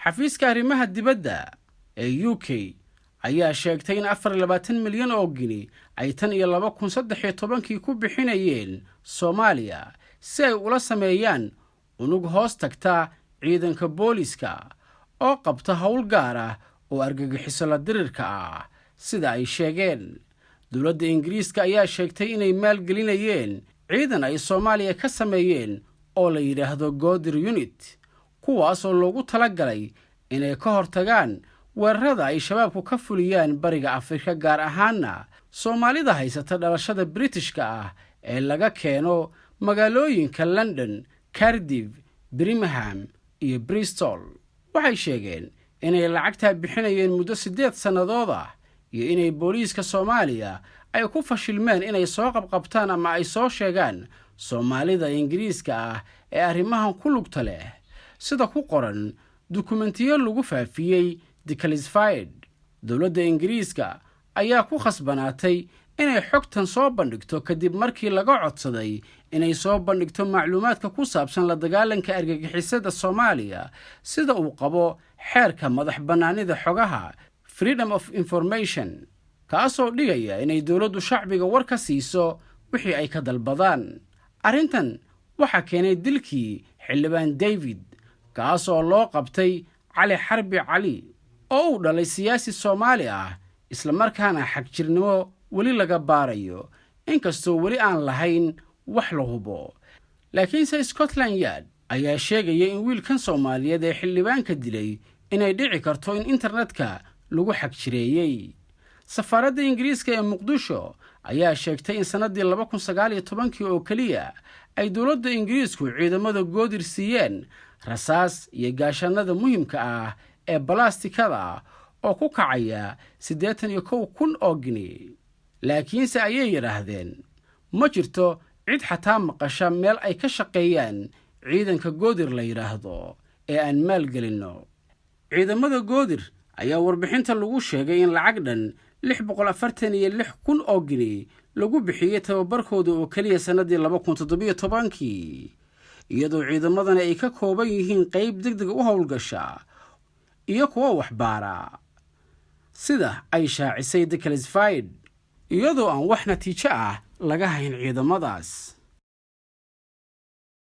Xafiiska arrimaha dibadda ee UK ayaa sheegtay in 24 milyan oo gini ay tan iyo 2013-kii ku bixinayeen Soomaaliya si ay ula sameeyaan unug hoos tagta ciidanka booliska oo qabta howl gaar ah oo argagixiso la dirirka ah, sida ay sheegeen. Dowladda Ingiriiska ayaa sheegtay inay maalgelinayeen ciidan ay Soomaaliya ka sameeyeen oo la yidhaahdo Goodir Unit, kuwaas oo loogu tala galay inay ka hortagaan weerarada ay Shabaabku ka fuliyaan Bariga Afrika, gaar ahaana Soomaalida haysata dhalashada Britishka ah ee laga keeno magaalooyinka London, Cardiff, Birmingham iyo Bristol. Waxay sheegeen inay lacagtaa bixinayeen muddo 8 sannadood ah iyo inay booliiska Soomaaliya ay ku fashilmeen inay soo qabqabtaan ama ay soo sheegaan Soomaalida Ingiriiska ah ee arrimahan ku lugta leh, sida ku qoran dukumentiyo lagu faafiyey Declassified. Dowladda Ingiriiska ayaa ku khasbanaatay inay xogtan soo bandhigto kadib markii laga codsaday inay soo bandhigto macluumaadka ku saabsan la dagaalanka argagixisada Soomaaliya, sida uu qabo xeerka madax bannaanida xogaha, Freedom of Information, kaasoo dhigaya inay dowladdu shacbiga war ka siiso wixii ay ka dalbadaan. Arrintan waxaa keenay dilkii Xildhibaan David, kaasoo loo qabtay Cali Xarbi Cali oo uu dhalay siyaasi Soomaali ah, islamarkaana xagjirnimo weli laga baarayo, inkastoo weli aan lahayn wax la hubo. Laakiinse Scotland Yard ayaa sheegaya in wiilkan Soomaaliyeed ee xildhibaanka dilay inay dhici karto in internetka lagu xagjireeyey. Safaaradda Ingiriiska ee Muqdisho ayaa sheegtay in sannaddii 2019-kii oo keliya ay dowladda Ingiriisku ciidamada Goodir siiyeen rasaas iyo gaashaanada muhiimka ah ee balastikada oo ku kacaya 81,000 oo gini. Laakiinse, ayay yidhaahdeen, ma jirto cid xataa maqasha meel ay ka shaqeeyaan ciidanka Goodir la yidhaahdo ee aan maalgelinno. Ciidamada Goodir ayaa warbixinta lagu sheegay in lacag dhan 646,000 oo gini lagu bixiyey tababarkooda oo keliya sannaddii 2017-kii, iyadoo ciidamadani ay ka kooban yihiin qayb deg deg u howlgasha iyo kuwa waxbaara, sida ay shaacisay Declassified, iyadoo aan wax natiijo ah laga hayn ciidamadaas.